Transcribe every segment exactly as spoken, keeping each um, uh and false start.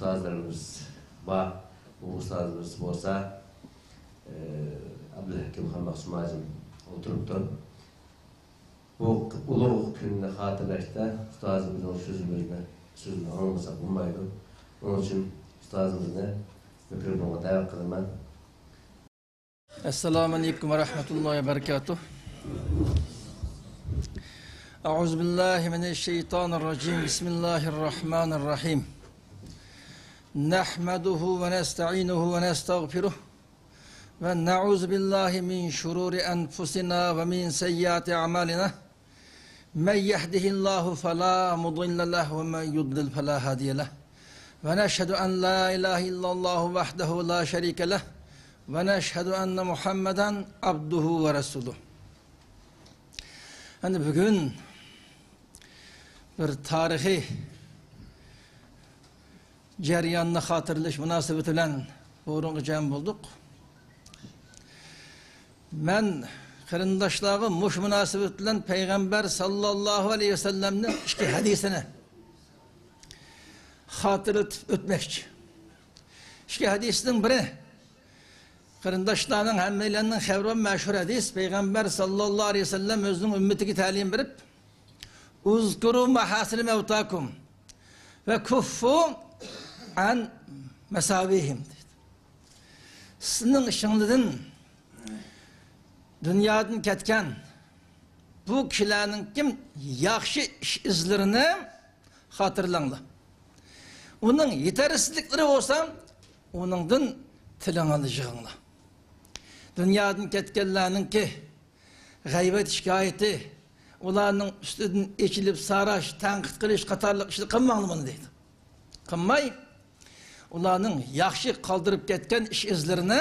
ئۇستازلىرىمىز بار. بۇ ئۇستازلىرىمىز بولسا، ئە، ئابدۇلھەكىم خانبەگ سۇماجىم ئولتۇرۇپتۇ. بۇ ئۇلۇغ كۈننى خاتىرىلەشتە ئۇستازىمىزنىڭ سۆزىمىزنى، سۆزىنى ئاڭلىمىساق بولمايدۇ. ئۇنىڭ ئۈچۈن ئۇستازىمىزنى مىكروفونغا دەۋەت قىلىمەن. السلام عليكم ورحمة الله وبركاته. أعوذ بالله من الشيطان الرجيم. بسم الله الرحمن الرحيم. نحمده ونستعينه ونستغفره، ونعوذ بالله من شرور أنفسنا ومن سيئات أعمالنا. من يهده الله فلا مضل له، ومن يضلل فلا هادي له. ونشهد أن لا إله إلا الله وحده لا شريك له، ونشهد أن محمدا عبده ورسوله. ئەنە بۈگۈن بىر تارىخىي جەرياننى خاتىرىلەش مۇناسىۋىتى بىلەن بۇ ئورۇنغا جەم بولدۇق. مەن قېرىنداشلارغا مۇشۇ مۇناسىۋەت بىلەن پەيغەمبەر ساللاللاھۇ ئەلەيھى ۋەسەللەمنىڭ ئىككى ھەدىسىنى خاتىرىلىتىپ ئۆتمەكچى. ئىككى ھەدىسنىڭ بىرى، قېرىنداشلارنىڭ ھەممەيلەننىڭ خەۋىرى بار مەشھۇر ھەدىس، پەيغەمبەر ساللاللاھۇ ئەلەيھى ۋەسەللەم ئۆزىنىڭ ئۈممىتىگە تەلىم بېرىپ، «اذكروا محاسن موتاكم وكفوا عن مساويهم» دەيدۇ. سىزنىڭ ئىچىڭلاردىن دۇنيادىن كەتكەن بۇ كىشىلەرنىڭكى ياخشى ئىش ئىزلىرىنى خاتىرىلەڭلار. ئۇنىڭ يېتەرسىزلىكلىرى بولسا، ئۇنىڭدىن تىلىڭلارنى يىغىڭلار. دۇنيادىن كەتكەنلەرنىڭكى غەيۋەت شىكايىتى، ئۇلارنىڭ ئۈستىدىن ئېچىلىپ ساراش، تەنقىد قىلىش قاتارلىق ئىشنى قىلماڭلار مانا دەيدۇ. قىلماي، ئۇلارنىڭ ياخشى قالدۇرۇپ كەتكەن ئىش ئىزلىرىنى،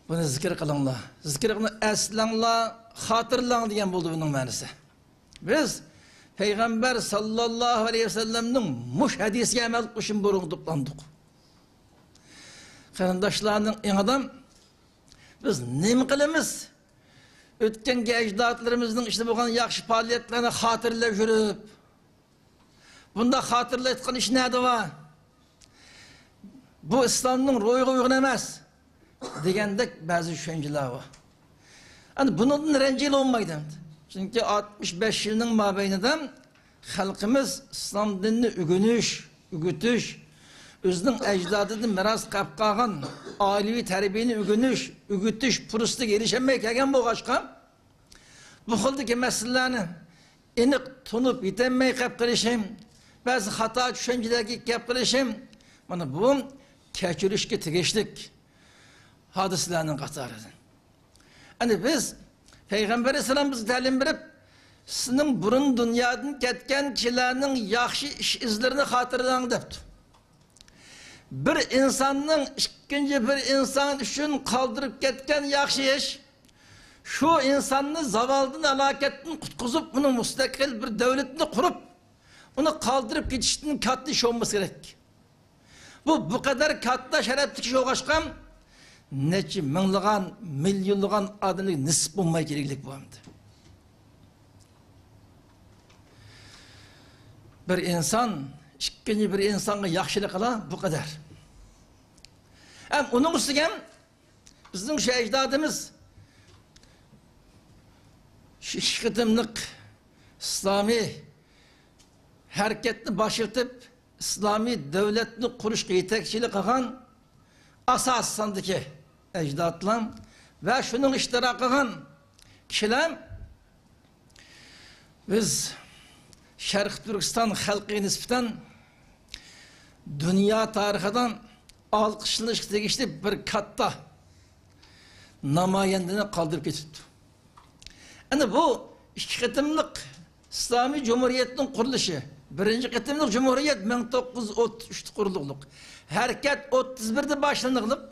بۇنى زىكىر قىلىڭلار. زىكىر قىلىڭ، ئەسلەڭلار، خاتىرىلەڭ دېگەن بولدى بۇنىڭ مەنىسى. بىز پەيغەمبەر ساللاللاھۇ ئەلەيھى ۋەسەللەمنىڭ مۇشۇ ھەدىسىگە ئەمەل قىلىش ئۈچۈن بۇ ئورۇنغا توپلاندۇق. قېرىنداشلارنىڭ ئېڭىدا بىز نېمە قىلىمىز؟ ئۆتكەنكى ئەجدادلىرىمىزنىڭ ئىچىدە بولغان ياخشى پائالىيەتلەرنى خاتىرىلەپ يۈرۈپ، بۇنداق خاتىرىلەيدىغان ئىش نەدە بار؟ بۇ ئىسلامنىڭ روھىغا ئۇيغۇن ئەمەس دېگەندەك بەزى چۈشەنچىلەر بار. ئەنە بۇنىڭدىن رەنجىگىلى بولمايدۇ ئەمدى. چۈنكى ئاتمىش بەش يىلنىڭ مابەينىدە خەلقىمىز ئىسلام دىنىنى ئۆگىنىش، ئۆگىتىش، ئۆزىنىڭ ئەجدادىدىن مىراس قېلىپ قالغان ئائىلىۋى تەربىيەنى ئۆگىنىش، ئۆگىتىش پۇرسىتىگە ئېرىشەلمەي كەلگەن بولغاچقا، بۇ خىلدىكى مەسىلىلەرنى ئېنىق تونۇپ يېتەلمەي قېلىپ قېلىشى، بەزى خاتا چۈشەنچىلەرگە كېلىپ قېلىشى، مانا بۇ كەچۈرۈشكە تېگىشلىك ھادىسىلەرنىڭ قاتارىدىن. ئەنە بىز پەيغەمبەر ئەلەيھىسسالام بىزگە تەلىم بېرىپ، سىزنىڭ بۇرۇن دۇنيادىن كەتكەن كىشىلەرنىڭ ياخشى ئىش ئىزلىرىنى خاتىرىلەڭ دەپتۇ. بىر ئىنساننىڭ ئىككىنچى بىر ئىنسان ئۈچۈن قالدۇرۇپ كەتكەن ياخشى ئىش، شۇ ئىنساننى زاۋالدىن، ھالاكەتتىن قۇتقۇزۇپ، ئۇنىڭ مۇستەقىل بىر دۆلىتىنى قۇرۇپ، ئۇنى قالدۇرۇپ كېتىشتىن كاتتا ئىش بولمىسا كېرەك. بۇ، بۇ قەدەر كاتتا شەرەپلىك ئىش بولغاچقا، نەچچە مىڭلىغان، مىليونلىغان ئادەملىك نېسىپ بولماي كېلىگلىك بولامدۇ؟ بىر ئىنسان ئىككىنچى بىر ئىنسانغا ياخشىلىق قىلا، بۇ قەدەر. ھەم ئۇنىڭ ئۈستىگە بىزنىڭ شۇ ئەجدادىمىز شۇ ئىككى قېتىملىق ئىسلامىي ھەرىكەتنى باشلىتىپ، ئىسلامىي دۆلەتنى قۇرۇشقا يېتەكچىلىك قىلغان ئاساسىي ساندىكى ئەجدادلار ۋە شۇنىڭ ئىشتىراك قىلغان كىشىلەر بىز شەرقىي تۈركىستان خەلقىگە نىسبەتەن دۇنيا تارىخىدا ئالقىشلىنىشقا تېگىشلىك بىر كاتتا نامايەندىنى قالدۇرۇپ كېتىپتۇ. ئەنە بۇ ئىككى قېتىملىق ئىسلامىي جۇمھۇرىيەتنىڭ قۇرۇلۇشى. بىرىنچى قېتىملىق جۇمھۇرىيەت مىڭ توققۇز يۈز ئوتتۇز ئۈچتە قۇرۇلغۇلۇق. ھەرىكەت ئوتتۇز بىردە باشلىنىغلىق.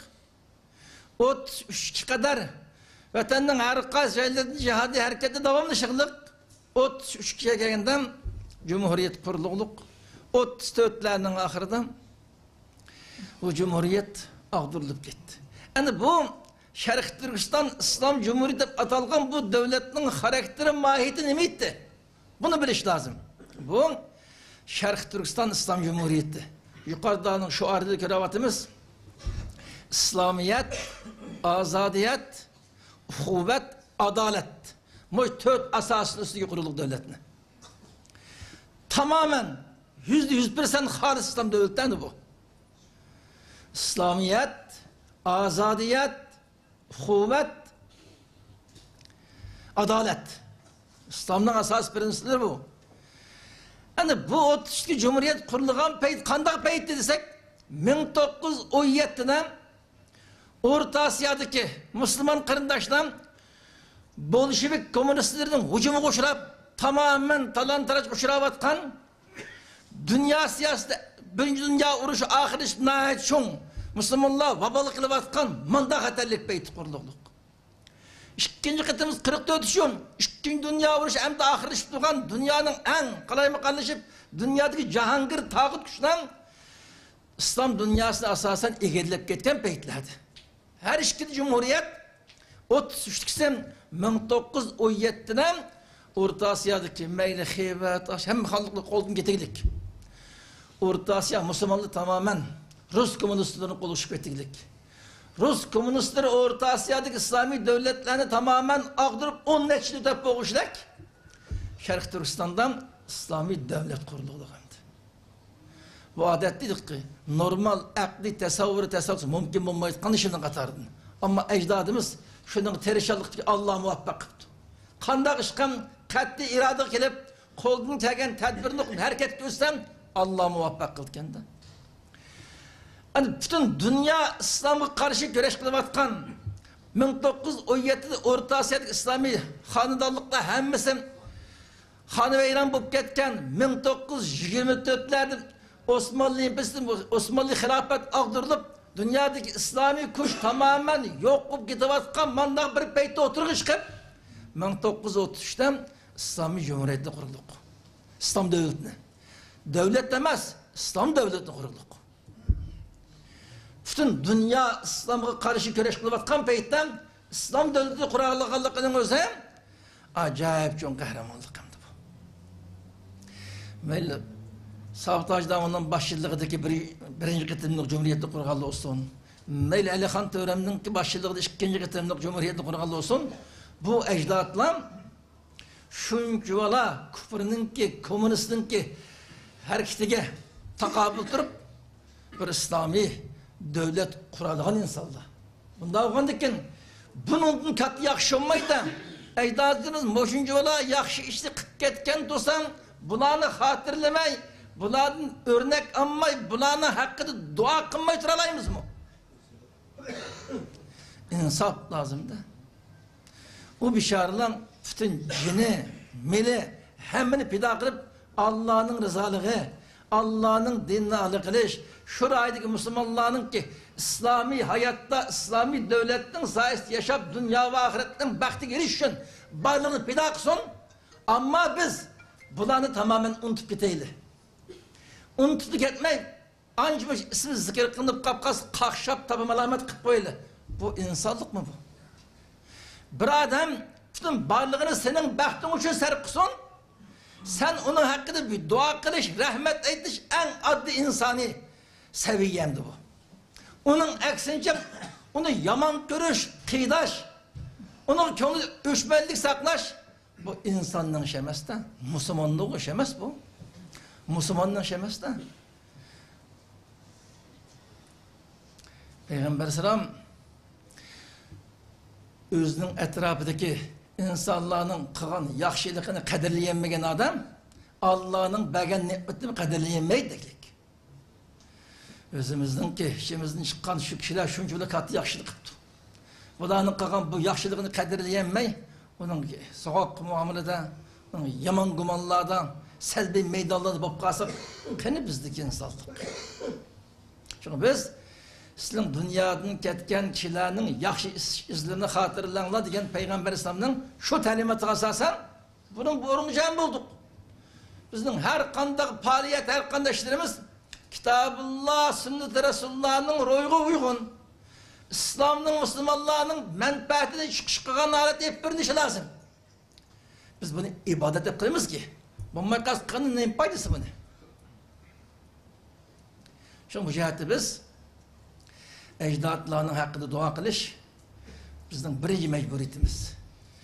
ئوتتۇز ئۈچكە قەدەر ۋەتەننىڭ ھەر قايسى جايلىرىدا جىھادىي ھەرىكەتتە داۋاملىشىغلىق. ئوتتۇز ئۈچكە كەلگەندە جۇمھۇرىيەت قۇرۇلغۇلۇق. ئوتتۇز تۆتلەرنىڭ ئاخىرىدا بۇ جۇمھۇرىيەت ئاغدۇرۇلۇپ كەتتى. ئەنە بۇ شەرقىي تۈركىستان ئىسلام جۇمھۇرىيىتى دەپ ئاتالغان بۇ دۆلەتنىڭ خاراكتېرى، ماھىيىتى نېمە ئىدى؟ بۇنى بىلىش لازىم. بۇ شەرقىي تۈركىستان ئىسلام جۇمھۇرىيىتى. يۇقىرىدىنىڭ شوئارىدا كۆرۈۋاتىمىز. ئىسلامىيەت، ئازادىيەت، ئۇخۇۋەت، ئادالەت. مۇشۇ تۆت ئاساسنىڭ ئۈستىگە قۇرۇلغان دۆلەتنى. تامامەن يۈزدە يۈز پىرسەنت خالىس ئىسلام دۆلىتى ئەمدى بۇ. ئىسلامىيەت، ئازادىيەت، ئۇخۇۋەت، ئادالەت. ئىسلامنىڭ ئاساسىي پىرىنسىپلىرى بۇ. ئەنە بۇ ئوتتۇز ئۈچتىكى جۇمھۇرىيەت قۇرۇلغان پەيت قانداق پەيتتە دېسەك، مىڭ توققۇز يۈز ئون يەتتىدە ئورتا ئاسىيادىكى مۇسۇلمان قېرىنداشلار بولشېۋىك كوممۇنىستلىرىنىڭ ھۇجۇمىغا ئۇچراپ، تامامەن تالان-تاراجغا ئۇچراۋاتقان، دۇنيا سىياسىتى، بىرىنچى دۇنيا ئۇرۇشى ئاخىرلىشىپ، ناھايىتى چوڭ مۇسۇلمانلار ۋابالغا كېلىۋاتقان مانداق خەتەرلىك پەيتتە قۇرۇلدۇق. ئىككىنچى قېتىمىمىز قىرىق تۆتىنچى يىل. ئىككىنچى دۇنيا ئۇرۇشى ئەمدى ئاخىرلىشىپ تۇرغان، دۇنيانىڭ ئەڭ قالايمىقانلىشىپ، دۇنيادىكى جاھانگىر تاغۇت كۈچلەر ئىسلام دۇنياسىنى ئاساسەن ئىگىلەپ كەتكەن پەيتلەردە. ھەر ئىككى جۇمھۇرىيەت، ئوتتۇز ئۈچلۈكسى، مىڭ توققۇز يۈز ئون يەتتىدە ئورتا ئاسىيادىكى مەيلى خىۋا، تاش، ھەممە خانلىقلار قولدىن كېتىگلىك. ئورتا ئاسىيا مۇسۇلمانلىرى تامامەن رۇس كوممۇنىستلىرىنىڭ قولىغا چۈشۈپ كېتىگلىك. رۇس كوممۇنىستلىرى ئورتا ئاسىيادىكى ئىسلامىي دۆلەتلەرنى تامامەن ئاغدۇرۇپ، ئون نەچچە يىل ئۆتۈپ بولغۇچىلىك شەرقىي تۈركىستاندا ئىسلامىي دۆلەت قۇرۇلدى ئەمدى. بۇ ئادەتتە نورمال ئەقلىي تەسەۋۋۇر، تەسەۋۋۇر مۇمكىن بولمايدىغان ئىشنىڭ قاتارىدىن. ئەمما ئەجدادىمىز شۇنىڭغا تىرىشچانلىقتىكى ئاللا مۇۋەپپەق قىپتۇ. قانداق ئىشقا قەتئىي ئىرادىگە كېلىپ، قولدىن كەلگەن تەدبىرنى قىلىپ ھەرىكەتكە ئۆتسە، ئاللا مۇۋەپپەق قىلىدىكەن-دە. ئەنە پۈتۈن دۇنيا ئىسلامغا قارشى كۈرەش قىلىۋاتقان، مىڭ توققۇز يۈز ئون يەتتىدە ئورتا ئاسىيادىكى ئىسلامىي خانىدانلىقلار ھەممىسى خانىۋەيران بولۇپ كەتكەن، مىڭ توققۇز يۈز يىگىرمە تۆتلەردە ئوسمانلى ئىمپېرىيىسى، ئوسمانلى خىلاپەت ئاغدۇرۇلۇپ، دۇنيادىكى ئىسلامىي كۈچ تامامەن يوق بولۇپ كېتىۋاتقان مانداق بىر پەيتتە ئوتتۇرىغا چىقىپ، مىڭ توققۇز يۈز ئوتتۇز ئۈچتە ئىسلامىي جۇمھۇرىيەتنى قۇردۇق. ئىسلام دۆلىتىنى. دۆلەت ئەمەس، ئىسلام دۆلىتىنى قۇردۇق. پۈتۈن دۇنيا ئىسلامغا قارشى كۈرەش قىلىۋاتقان پەيتتە ئىسلام دۆلىتىنى قۇرالىغانلىقىنىڭ ئۆزى ئاجايىپ چوڭ قەھرىمانلىق ئەمدى بۇ. مەيلى سابىت ھاجى داموللانىڭ باشچىلىقىدىكى بىر، بىرىنچى قېتىملىق جۇمھۇرىيەتنى قۇرغانلار بولسۇن، مەيلى ئەلىخان تۆرەمنىڭكى باشچىلىقىدا ئىككىنچى قېتىملىق جۇمھۇرىيەتنى قۇرغانلار بولسۇن، بۇ ئەجدادلار شۇنچىۋالا كۇفرنىڭكى، كوممۇنىستنىڭكى ھەرىكىتىگە تاقابىل تۇرۇپ، بىر ئىسلامىي دۆلەت قۇرالىغان ئىنسانلار. بۇنداق بولغاندىكىن، بۇنىڭدىن كاتتا ياخشى بولمايدۇ. ئەجدادىمىز مۇشۇنچىۋالا ياخشى ئىشنى قىلىپ كەتكەن تۇرسا، بۇلارنى خاتىرىلىمەي، بۇلاردىن ئۆرنەك ئالماي، بۇلارنىڭ ھەققىدە دۇئا قىلماي تۇرالايمىزمۇ؟ ئىنساپ لازىمدا. ئۇ بىچارىلار پۈتۈن جېنى، مېلى، ھەممىنى پىدا قىلىپ، ئاللانىڭ رىزالىقى، ئاللانىڭ دىنىنى ئالا قىلىش، شۇ رايدىكى مۇسۇلمانلارنىڭكى ئىسلامىي ھاياتتا، ئىسلامىي دۆلەتنىڭ سايىسىدا ياشاپ، دۇنيا ۋە ئاخىرەتنىڭ بەختىگە ئېرىشىش ئۈچۈن بارلىقىنى پىدا قىلسۇن. ئەمما بىز بۇلارنى تامامەن ئۇنتۇپ كېتەيلى. ئۇنتۇپلا كەتمەي، ئانچە مۇنچە ئىسمى زىكىر قىلىنىپ قاپقالسا، قاقشاپ تاپا مالامەت قىلىپ قويىلى. بۇ ئىنسانلىقمۇ بۇ؟ بىر ئادەم پۈتۈن بارلىقىنى سېنىڭ بەختىڭ ئۈچۈن سەرپ قىلسۇن، سەن ئۇنىڭ ھەققىدە بىر دۇئا قىلىش، رەھمەت ئېيتىش ئەڭ ئاددىي ئىنسانىي سەۋىيەمدە بۇ. ئۇنىڭ ئەكسىنچە، ئۇنى يامان كۆرۈش، قىيناش، ئۇنىڭ كۆڭلىدە ئۆچمەنلىك ساقلاش، بۇ ئىنساننىڭ ئىشى ئەمەس-دە، مۇسۇلماننىڭ ئىشى ئەمەس بۇ. مۇسۇلماننىڭ ئىشى ئەمەس-دە. پەيغەمبەر ئەلەيھىسسالام ئۆزىنىڭ ئەتراپىدىكى ئىنسانلارنىڭ قىلغان ياخشىلىقىنى قەدىرلىيەلمىگەن ئادەم ئاللانىڭ بەرگەن نېمىتىنى قەدىرلىيەلمەيدۇ دېگەنلىك. ئۆزىمىزنىڭكى ئىچىمىزدىن چىققان شۇ كىشىلەر شۇنچىۋالا كاتتا ياخشىلىق قىپتۇ. بۇلارنىڭ قىلغان بۇ ياخشىلىقىنى قەدىرلىيەلمەي، ئۇنىڭ سوغۇق مۇئامىلىدە، ئۇنىڭ يامان گۇمانلاردا، سەلبىي مەيدانلاردا بولۇپ قالساق، قېنى بىزدىكى ئىنسانلىق؟ شۇڭا بىز، سىلەر دۇنيادىن كەتكەن كىشىلەرنىڭ ياخشى ئىز-، ئىزلىرىنى خاتىرىلەڭلار دېگەن پەيغەمبەر ئەلەيھىسسالامنىڭ شۇ تەلىماتىغا ئاساسەن، بۇنىڭ بۇرۇنغا جەم بولدۇق. بىزنىڭ ھەر قانداق پائالىيەت، ھەر قانداق ئىشلىرىمىز كىتابۇللا، سۈننىتى رەسۇلۇللانىڭ روھىغا ئۇيغۇن، ئىسلامنىڭ، مۇسۇلمانلارنىڭ مەنپەئەتىدىن چىقىش قىلغان ھالەتتە ئېلىپ بېرىلىشى لازىم. بىز بۇنى ئىبادەت دەپ قىلىمىزكى، بولماي قالسا قېنى نېمە پايدىسى بۇنى؟ شۇڭا بۇ جەھەتتە بىز ئەجدادلارنىڭ ھەققىدە دۇئا قىلىش بىزنىڭ بىرىنچى مەجبۇرىيىتىمىز.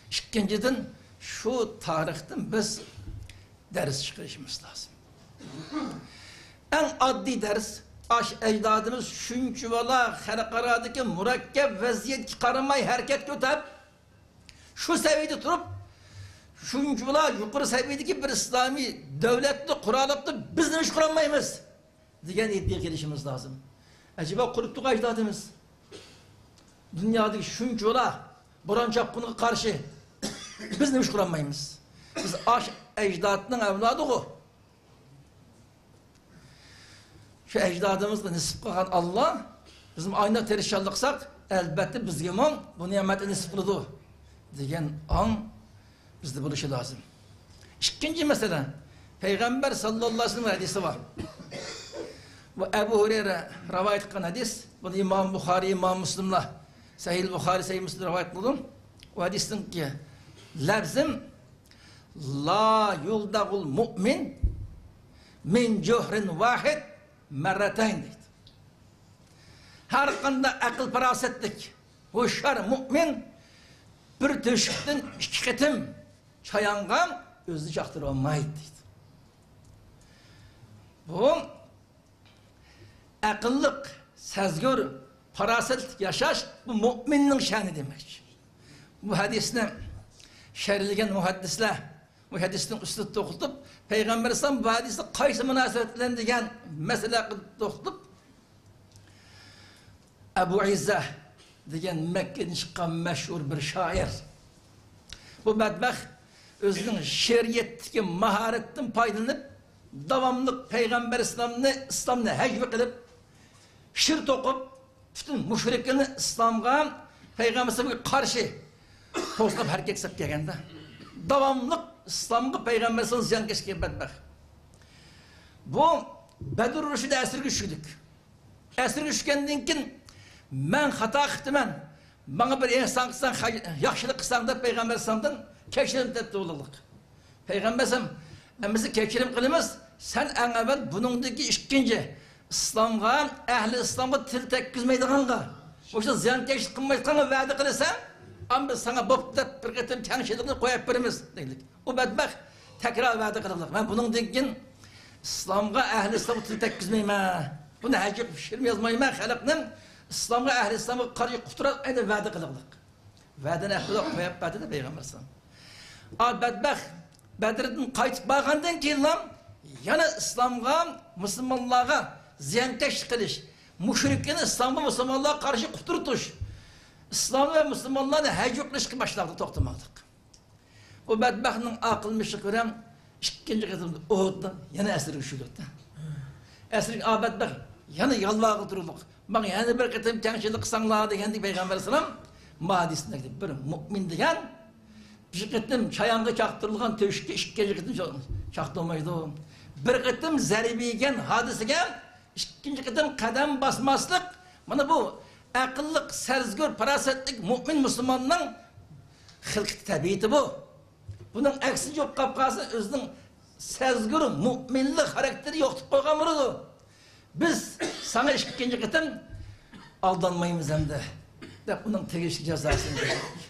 ئىككىنچىدىن، شۇ تارىختىن بىز دەرس چىقىرىشىمىز لازىم. ئەڭ ئاددىي دەرس، ئاش ئەجدادىمىز شۇنچىۋالا خەلقئارادىكى مۇرەككەپ ۋەزىيەتكە قارىماي ھەرىكەتكە ئۆتەپ، شۇ سەۋىيەدە تۇرۇپ، شۇنچىۋالا يۇقىرى سەۋىيەدىكى بىر ئىسلامىي دۆلەتنى قۇرالاپتۇ، بىز نېمە ئىش قۇرالمايمىز؟ دېگەن ئىدىيەگە كېلىشىمىز لازىم. ئەجەبا قۇرۇپتۇغۇ ئەجدادىمىز؟ دۇنيادىكى شۇنچىۋالا بوران-چاپقۇنغا قارشى بىز نېمە ئىش قۇرالمايمىز؟ بىز ئاش ئەجدادنىڭ ئەۋلادىغۇ. شۇ ئەجدادىمىزغا نېسىپ قىلغان ئاللا، بىز ئاينا تىرىشچانلىق قىلساق، ئەلبەتتە بىزگىمۇ بۇ نېمەتنى نېسىپ قىلىدۇ، دېگەن ئاڭ بىزدە بولۇشى لازىم. ئىككىنچى مەسىلە، پەيغەمبەر ساللاللاھۇ ئەلەيھى ۋەسەللەم ھەدىسى بار. بۇ ئەبۇ ھۇرەيرە رىۋايەت قىلغان ھەدىس. بۇنى ئىمام بۇخارىي، ئىمام مۇسلىملار، سەھىھ بۇخارىي، سەھىھ مۇسلىم رىۋايەت قىلىدۇ. ئۇ ھەدىسنىڭكى لەپزىم، لا يلدغ المؤمن من جحر واحد مرتين دەيدۇ. ھەر قانداق ئەقىل-پاراسەتلىك، ھوشيار مۇئمىن بىر تۆشۈكتىن ئىككى قېتىم چايانغا ئۆزىنى چاقتۇرۇۋالمايدۇ دەيدۇ. بۇ ئەقىللىق، سەزگۈر، پاراسەتلىك ياشاش، بۇ مۇئمىننىڭ شەنى دېمەكچى. بۇ ھەدىسنى شەرھلىگەن مۇھەددىسلەر بۇ ھەدىسنىڭ ئۈستىدە توختىلىپ، پەيغەمبەر ئەلەيھىسسالام بۇ ھەدىسنى قايسى مۇناسىۋەت بىلەن دېگەن مەسىلە ھەققىدە توختىلىپ، ئەبۇ ئىززە دېگەن مەككىدىن چىققان مەشھۇر بىر شائىر. بۇ بەدبەخت ئۆزىنىڭ شېئىرىيەتتىكى ماھارىتىدىن پايدىلىنىپ، داۋاملىق پەيغەمبەر ئەلەيھىسسالامنى، ئىسلامنى ھەجۋ قىلىپ، شىر توقۇپ، پۈتۈن مۇشرىكلارنى ئىسلامغا، پەيغەمبەر ئەلەيھىسسالامغا قارشى قوزغاپ ھەرىكەت قىلىپ كەلگەندە، داۋاملىق ئىسلامغا، پەيغەمبەر ئەلەيھىسسالامغا زىيانكەشلىك قىلغان بەدبەخت. بۇ بەدر ئۇرۇشىدا ئەسىرگە چۈشتى. ئەسىرگە چۈشكەندىن كېيىن، مەن خاتا قىپتىمەن، ماڭا بىر ئېھسان قىلساڭ، خەي-، ياخشىلىق قىلساڭ دەپ پەيغەمبەر ئەلەيھىسسالامدىن كەچۈرۈم تىلەپ دۇئا قىلدۇق. پەيغەمبەر ئەلەيھىسسالام، ئەمىسە كەچۈرۈم قىلىمىز، سەن ئەڭ ئەۋۋەل بۇنىڭدىكى ئىككىنچى ئىسلامغا، ئەھلى ئىسلامغا تىل تەگكۈزمەيدىغانغا، مۇشۇ زىيانكەشلىك قىلمايدىغانغا ۋەدە قىلىسەن، ئاندىن بىز ساڭا بوپتۇ دەپ بىر قېتىم تەڭشىلىكنى قويۇپ بېرىمىز دېدۇق. ئۇ بەدبەخت تەكرار ۋەدە قىلغانلىق. مەن بۇنىڭدىن كېيىن ئىسلامغا، ئەھلى ئىسلامغا تىل تەگكۈزمەيمەن. بۇنى ھەجۋ قىلىپ شىرمۇ يازمايمەن. خەلقنى ئىسلامغا، ئەھلى ئىسلامغا قارشى قۇتۇرۇپ ئەينى ۋەدە قىلغانلىق. ۋەدىنى ھەققىدە قويۇپ بەردى دە پەيغەمبەر ئەلەيھىسسالام. ئا بەدبەخت بەدردىن قايتىپ بارغاندىن كېيىنلا يەنە ئىسلامغا، مۇسۇلمانلارغا زىيانكەشلىك قىلىش، مۇشرىكلارنى ئىسلامغا، مۇسۇلمانلارغا قارشى قۇترىتىش، ئىسلام ۋە مۇسۇلمانلارنى ھەجۋ قىلىشقا باشلاپتۇ، توختىماقلىق. بۇ بەدبەختنىڭ ئاقىلمىشلىقى بىلەن ئىككىنچى قېتىمدا ئۇھۇدتا يەنە ئەسىرگە چۈشىدۇ. ئەسىرگە، ئا بەدبەخت يەنە يالۋارغا تۇرۇلۇق. ماڭا يەنە بىر قېتىم تەڭشىلىك قىلساڭلار دېگەندىكىن پەيغەمبەر ئەلەيھىسسالام ما ھەدىسىدە بىر مۇئمىن دېگەن بىر قېتىم چايانغا چاقتۇرۇلغان تۆشۈككە ئىككىنچى قېتىم چا-، چاقتۇرمايدۇ. بىر قېتىم زەربە يېگەن ھادىسىگە ئىككىنچى قېتىم قەدەم باسماسلىق، مانا بۇ ئەقىللىق، سەزگۈر، پاراسەتلىك مۇئمىن مۇسۇلماننىڭ خىلقىتى، تەبىئىتى بۇ. بۇنىڭ ئەكسىچە بولۇپ قاپ قالسا، ئۆزىنىڭ سەزگۈر مۇئمىنلىق خاراكتېرى يوقىتىپ قويغان بولىدۇ. بىز ساڭا ئىككىنچى قېتىم ئالدانمايمىز ئەمدى، دەپ ئۇنىڭ تېگىشلىك جازاسىنى بەردۇق.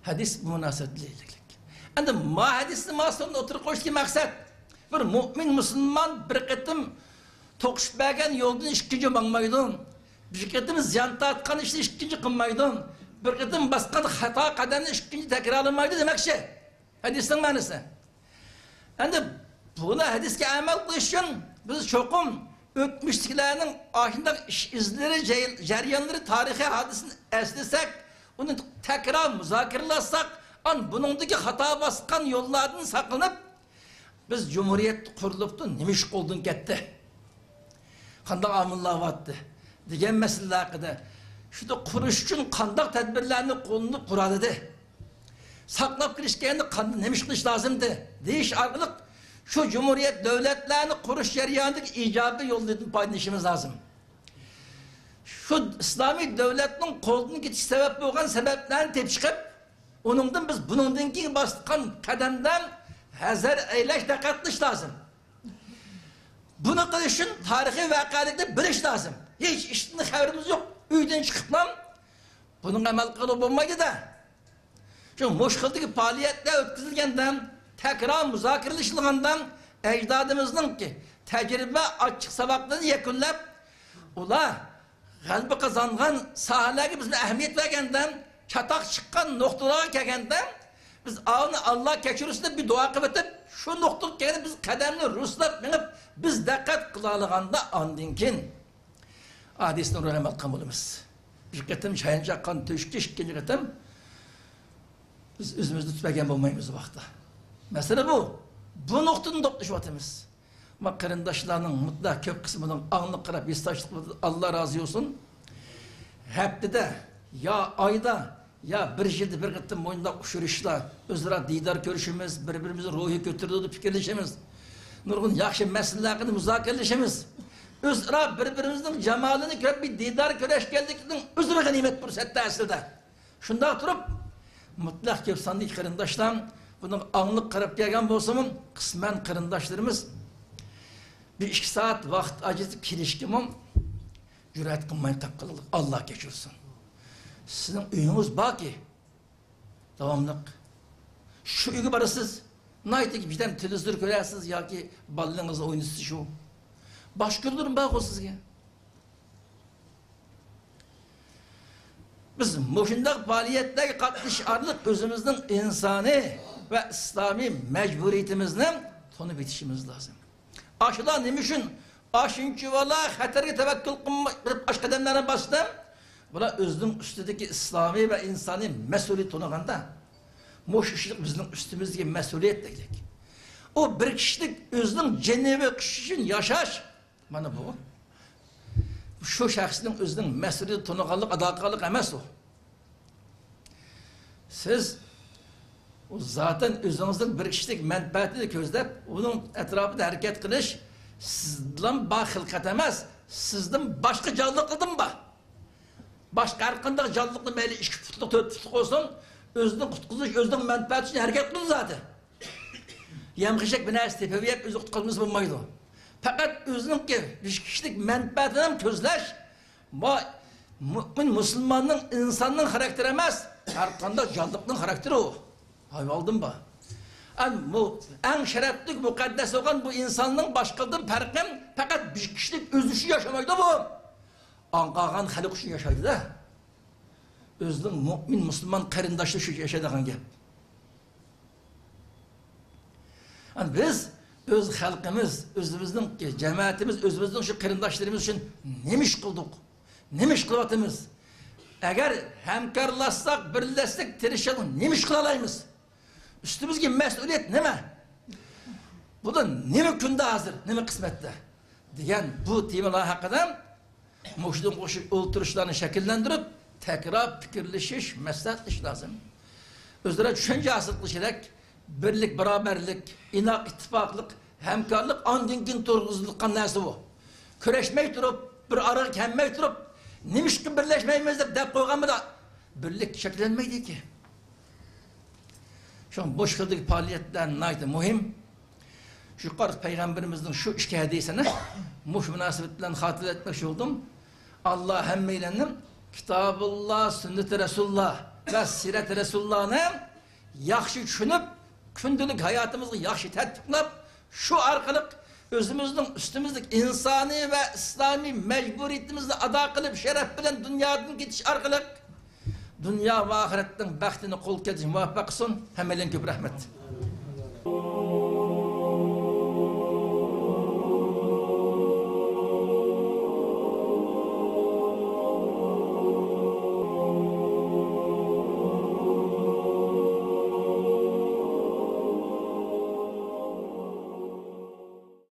ھەدىس بۇ مۇناسىۋەتتە دەلىللىك. ئەمدى ما ھەدىسنى ما سورۇندا ئوتتۇرىغا قويۇشتىكى مەقسەت، بىر مۇئمىن مۇسۇلمان بىر قېتىم توقۇشۇپ بەرگەن يولدىن ئىككىنچى ماڭمايدۇ. بىر قېتىم زىيان تارتقان ئىشنى ئىككىنچى قىلمايدۇ. بىر قېتىم باسقان خاتا قەدەمنى ئىككىنچى تەكرارلىمايدۇ دېمەكچى. ھەدىسنىڭ مەنىسى. ئەمدى بۇنى ھەدىسكە ئەمەل قىلىش ئۈچۈن بىز چوقۇم ئۆتمۈشتىكىلەرنىڭ ئاشۇنداق ئىش ئىزلىرى، جەي-، جەريانلىرى، تارىخىي ھادىسىنى ئەسلىسەك، ئۇنى تەكرار مۇزاكىرىلەتسەك، ئان بۇنىڭدىكى خاتا باسقان يوللاردىن ساقلىنىپ، بىز جۇمھۇرىيەت قۇرۇلۇپتۇ، نېمە ئىش قولدىن كەتتى؟ قانداق ئامىللار بارتتى؟ دېگەن مەسىلىلەر ھەققىدە، شۇنى قۇرۇش ئۈچۈن قانداق تەدبىرلەرنى قوللىنىپ قۇرالىدى؟ ساقلاپ قېلىش كەينىدە قانداق، نېمە ئىش قىلىش لازىمدى؟ دېيىش ئارقىلىق شۇ جۇمھۇرىيەت دۆلەتلەرنى قۇرۇش جەريانىدىكى ئىجابىي يوللاردىن پايدىلىنىشىمىز لازىم. شۇ ئىسلامىي دۆلەتنىڭ قولدىن كېتىشى سەۋەب بولغان سەۋەبلەرنى تېپىپ چىقىپ، ئۇنىڭدىن بىز بۇنىڭدىن كېيىن باسقان قەدەمدە ھەزەر ئەيلەش، دىققەت قىلىش لازىم. بۇنى قىلىش ئۈچۈن تارىخىي ۋەقەلىكنى بىلىش لازىم. ھېچ ئىشتىن خەۋىرىمىز يوق. ئۆيدىن چىقىپلا بۇنىڭغا ئەمەل قىلغىلى بولمايدۇ-دە. شۇ مۇشۇ خىلدىكى پائالىيەتلەر ئۆتكۈزۈلگەندە، تەكرار مۇزاكىرىلىشىلغاندا، ئەجدادىمىزنىڭكى تەجرىبە ئاچچىق ساۋاقلىرىنى يەكۈنلەپ، ئۇلار غەلىبە قازانغان ساھەلەرگە بىز ئەھمىيەت بەرگەندە، چاتاق چىققان نۇقتىلارغا كەلگەندە، بىز ئاللا، ئاللا كەچۈرسۇن دەپ بىر دۇئا قىلىۋېتىپ، شۇ نۇقتىغا كەلگەندە بىز قەدەمنى رۇسلاپ مېڭىپ، بىز دىققەت قىلالىغاندا ئاندىن كېيىن ھادىسىنى روھىي ئەمەل قىلغان بولىمىز. بىر قېتىم چايانچاق قان تۆكۈش، ئىككىنچى قېتىم بىز ئۆزىمىزنى تۇتۇپ بەرگەن بولمايمىز بۇ ۋاقىتتا. مەسىلە بۇ. بۇ نۇقتىدىن توختىشىۋاتىمىز. ئەمما قېرىنداشلارنىڭ مۇتلەق كۆپ قىسمىنىڭ ئاڭلىق قاراپ ھېسداشلىق قىلىدۇ. ئاللا رازى بولسۇن. ھەپتىدە يا ئايدا يا بىر يىلدا بىر قېتىم مۇنداق ئۇچرىشىشلار، ئۆزئارا دىدار كۆرۈشىمىز، بىر-بىرىمىزنى روھى كۆتۈرىدۇ دەپ پىكىرلىشىمىز. نۇرغۇن ياخشى مەسىلىلەر ھەققىدە مۇزاكىرىلىشىمىز. ئۆزئارا بىر-بىرىمىزنىڭ جامالىنى كۆرۈپ، بىر دىدار كۆرۈشكەنلىكنىڭ ئۆزى بىر غەنىيمەت پۇرسەتتە ئەسلىدە. شۇنداق تۇرۇپ، مۇتلەق كۆپ ساندىكى قېرىنداشلار بۇنىڭغا ئاڭلىق قاراپ كەلگەن بولسىمۇ، قىسمەن قېرىنداشلىرىمىز بىر ئىككى سائەت ۋاقىت ئاجرىتىپ كېلىشكىمۇ جۈرئەت قىلماي قاپ قالدۇق. ئاللا كەچۈرسۇن. سىزنىڭ ئۆيىڭىز باركى، داۋاملىق شۇ ئۆيگە بارىسىز، ناھايىتى بىردەم تېلېۋىزور كۆرەسىز ياكى بالىلىرىڭىزنى ئوينىتىسىز شۇ. باشقا كۆرۈنۈم بارغۇ سىزگە. بىز مۇشۇنداق پائالىيەتلەرگە قاتنىشىش ئارقىلىق ئۆزىمىزنىڭ ئىنسانىي ۋە ئىسلامىي مەجبۇرىيىتىمىزنى تونۇپ يېتىشىمىز لازىم. ئاشۇلار نېمە ئۈچۈن ئاشۇنچىۋالا خەتەرگە تەۋەككۈل قىلماي قىلىپ ئاش قەدەملەرنى باستى؟ بۇلار ئۆزىنىڭ ئۈستىدىكى ئىسلامىي ۋە ئىنسانىي مەسئۇلىيەت تونۇغاندا، مۇشۇ ئىشلىق بىزنىڭ ئۈستىمىزدىكى مەسئۇلىيەت دەيلىك. ئۇ بىر كىشىلىك ئۆزىنىڭ جېنى ۋە قۇشى ئۈچۈن ياشاش، مانا بۇ شۇ شەخسنىڭ ئۆزىنىڭ مەسئۇلىيىتىنى تونۇغانلىق، ئادا قىلغانلىق ئەمەس ئۇ. سىز ئۇ زاتەن ئۆزىڭىزنىڭ بىر كىشىلىك مەنپەئەتىنى كۆزلەپ، ئۇنىڭ ئەتراپىدا ھەرىكەت قىلىش سىزدىن بار خىلقەت ئەمەس، سىزدىن باشقا جانلىقلاردىن بار. باشقا ھەر قانداق جانلىقنى مەيلى ئىككى پۇتلۇق، تۆت پۇتلۇق بولسۇن، ئۆزىنى قۇتقۇزۇش، ئۆزىنىڭ مەنپەئەتى ئۈچۈن ھەرىكەت قىلىدۇ زادى. يەم-خەشەك بىر نەرسە تېپىۋېلىپ ئۆزىنى قۇتقۇزمىسا بولمايدۇ. پەقەت ئۆزىنىڭكى بىر كىشىلىك مەنپەئەتىنى كۆزلەش، بۇ مۇئمىن مۇسۇلماننىڭ، ئىنساننىڭ خاراكتېرى ئەمەس، ھەر قانداق جانلىقنىڭ خاراكتېرى ئۇ. ھايۋاندىن بار. ئەن بۇ ئەڭ شەرەپلىك، مۇقەددەس بولغان بۇ ئىنساننىڭ باشقىدىن پەرقى پەقەت بىر كىشىلىك ئۆزى ئۈچۈن ياشىمايدۇ بۇ. ئاڭ قالغان خەلق ئۈچۈن ياشايدۇ-دە. ئۆزىنىڭ مۇئمىن، مۇسۇلمان قېرىنداشلىرى ئۈچۈن ياشايدىغان گەپ. ئەنە بىز ئۆز خەلقىمىز، ئۆزىمىزنىڭ جەمەتىمىز، ئۆزىمىزنىڭ شۇ قېرىنداشلىرىمىز ئۈچۈن نېمە ئىش قىلدۇق؟ نېمە ئىش قىلىۋاتىمىز؟ ئەگەر ھەمكارلاشساق، بىرلەشسەك، تىرىشساق، نېمە ئىش قىلالايمىز؟ ئۈستىمىزدىكى مەسئۇلىيەت نېمە؟ بۇدا نېمە كۈندە ھازىر، نېمە قىسمەتتە؟ دېگەن بۇ تېمىلار ھەققىدە مۇشۇنىڭغا ئوخشاش ئولتۇرۇشلارنى شەكىللەندۈرۈپ، تەكرار پىكىرلىشىش، مەسلىھەتلىشىش لازىم. ئۆزئارا چۈشەنچە ھاسىل قىلىش كېرەك. بىرلىك، باراۋەرلىك، ئىناق، ئىتتىپاقلىق، ھەمكارلىق ئاندىن كېيىن تۇرغۇزۇلغان نەرسە بۇ. كۆرۈشمەي تۇرۇپ، بىر ئارىغا كەلمەي تۇرۇپ، نېمىشقا بىرلەشمەيمىز دەپ دەپ قويغان بىلەن بىرلىك شەكىللەنمەيدىكەن. شۇڭا بۇ خىلدىكى پائالىيەتلەر ناھايىتى مۇھىم. يۇقىرىقى پەيغەمبىرىمىزنىڭ شۇ ئىككى ھەدىسىنى مۇشۇ مۇناسىۋەت بىلەن خاتىرىلەتمەكچى بولدۇم. ئاللا ھەممەيلەننى كىتابۇللا، سۈننىتى رەسۇلۇللا ۋە سىرەتى رەسۇلۇللانى ياخشى چۈشىنىپ، كۈندىلىك ھاياتىمىزغا ياخشى تەتبىقلاپ، شۇ ئارقىلىق ئۆزىمىزنىڭ ئۈستىمىزدىكى ئىنسانىي ۋە ئىسلامىي مەجبۇرىيىتىمىزنى ئادا قىلىپ، شەرەپ بىلەن دۇنيادىن كېتىش ئارقىلىق دۇنيا ۋە ئاخىرەتنىڭ بەختىنى قولغا كەلتۈرۈشكە مۇۋەپپەق قىلسۇن. ھەممەيلەنگە كۆپ رەھمەت.